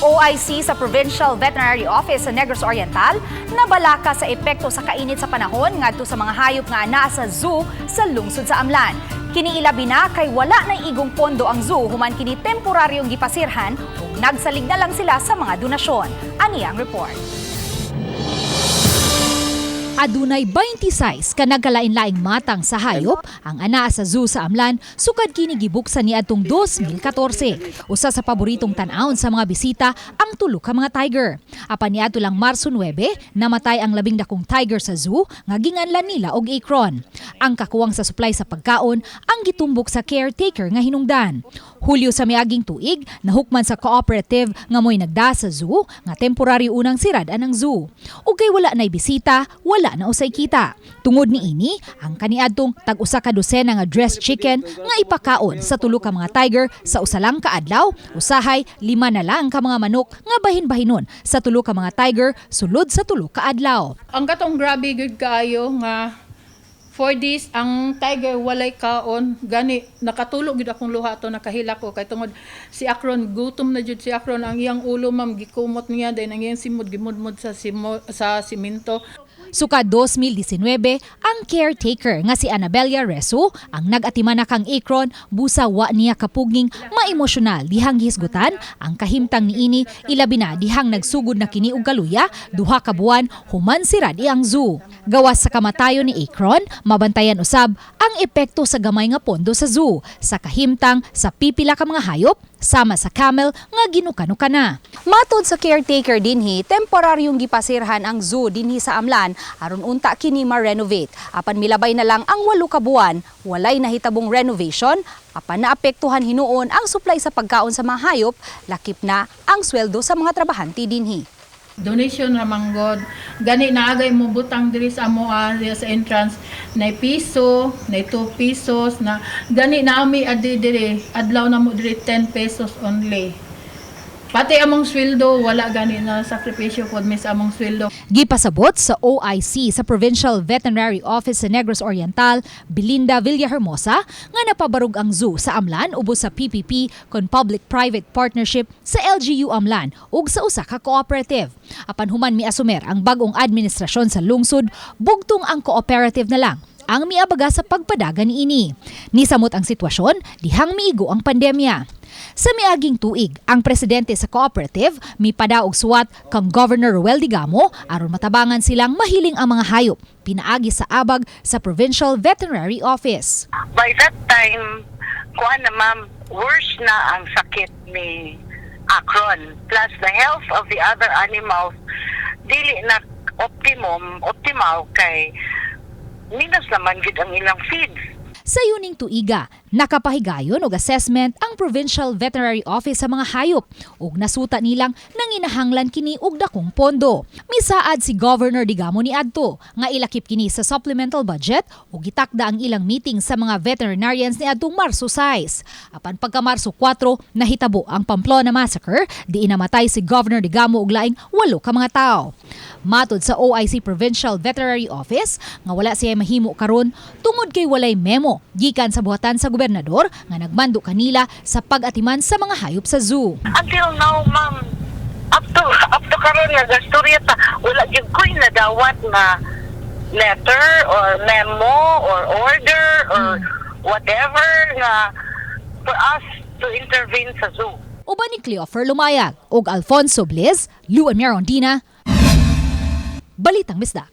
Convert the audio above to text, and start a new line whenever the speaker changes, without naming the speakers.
OIC sa Provincial Veterinary Office sa Negros Oriental nabalaka sa epekto sa kainit sa panahon ngadto sa mga hayop nga anaa sa zoo sa lungsod sa Amlan. Kini ilabi na kay wala na igong pondo ang zoo human kini temporaryong gipasirhan ug nagsalig na lang sila sa mga donasyon. Ani ang report. Adunay 26 ka nagkalain-laing matang sa hayop ang anaa sa zoo sa Amlan sukad kini gibuksan niadtong 2014. Usa sa paboritong tan-awon sa mga bisita ang tulo ka mga tiger. Apan niadto lang Marso 9, namatay ang labing dakong tiger sa zoo nga ginganlan nila og Akron. Ang kakuwang sa supply sa pagkaon ang gitumbok sa caretaker nga hinungdan. Hulyo sa miaging tuig, nahukman sa cooperative nga mo'y nagda sa zoo nga temporary unang sirad-an ang zoo. Ug kay wala na'y bisita, wala na usay kita. Tungod niini, ang kaniadtong tag-usa ka dosena nga dressed chicken nga ipakaon sa tulo ka mga tiger sa usa lang ka adlaw, usahay 5 na lang ka mga manok nga bahin-bahinon sa tulo ka mga tiger sulod sa 3 ka adlaw.
Ang katong grabe gud kaayo nga 4 days ang tiger walay kaon, gani nakatulog gid akong luha to, nakahilak ko kay tungod si Akron gutom na jud si Akron. Ang iyang ulo, ma'am, gikumot niya, dahil ang iyang simod gimudmod sa simento.
Sukad 2019, ang caretaker nga si Anabella Reso ang nag-atiman na kang Akron busa wa niya kapugning maemosyonal dihang gihisgutan ang kahimtang niini, ilabi na dihang nagsugod na kini og kaluya 2 ka buwan human sirad ang zoo. Gawas sa kamatayon ni Akron, mabantayan usab ang epekto sa gamay nga pondo sa zoo sa kahimtang sa pipila ka mga hayop sama sa camel nga ginukanuka na. Matod sa caretaker dinhi, temporaryong gipasirhan ang zoo dinhi sa Amlan aron unta kini ma-renovate. Apan milabay na lang ang 8 ka buwan, walay nahitabong renovation, apan naapektuhan hinuon ang supply sa pagkaon sa mga hayop, lakip na ang sweldo sa mga trabahante dinhi.
Donation ra manggod, gani naagay mo butang diri sa amo diri sa entrance na piso, na 2 pesos na gani naami adi diri adlaw na mo diri 10 pesos only. Pati among sweldo wala, gani na sakripisyo pod mi sa among sweldo.
Gipasabot sa OIC sa Provincial Veterinary Office sa Negros Oriental, Belinda Villahermosa, nga napabarog ang zoo sa Amlan ubos sa PPP kon Public-Private Partnership sa LGU Amlan ug sa usa ka cooperative. Apan human miasumer ang bag-ong administrasyon sa lungsod, bugtong ang cooperative na lang ang miabaga sa pagpadagan niini. Nisamot ang sitwasyon dihang miigo ang pandemya. Sa miaging tuig, ang presidente sa cooperative mipadaog suwat kang Governor Roel Degamo aron matabangan silang mahiling ang mga hayop pinaagi sa abag sa Provincial Veterinary Office.
By that time, kuan na, ma'am, worse na ang sakit ni Akron. Plus the health of the other animals dili na optimum, optimal kay minus naman gid ang ilang feeds.
Sa yuning tuiga, nakapahigayon og assessment ang Provincial Veterinary Office sa mga hayop ug nasuta nilang nanginahanglan kini og dakong pondo. Misaad si Governor Degamo niadto nga ilakip kini sa supplemental budget ug gitakda ang ilang meeting sa mga veterinarians niadtong Marso 6. Apan pagka Marso 4, nahitabo ang Pamplona Massacre, diin namatay si Governor Degamo ug laing 8 ka mga tawo. Matod sa OIC Provincial Veterinary Office nga wala siya mahimo karon tungod kay walay memo gikan sa buhatan sa gobernador nga nagmando kanila sa pag-atiman sa mga hayop sa zoo.
Until now, ma'am, up to karon nga gastorya ta, wala gyud ko'y nadawat na letter or memo or order or whatever nga for us to intervene sa zoo.
Uban ni Cleofer Lumayag ug Alfonso Bliss, Luan Mirondina, Balitang Bisdak.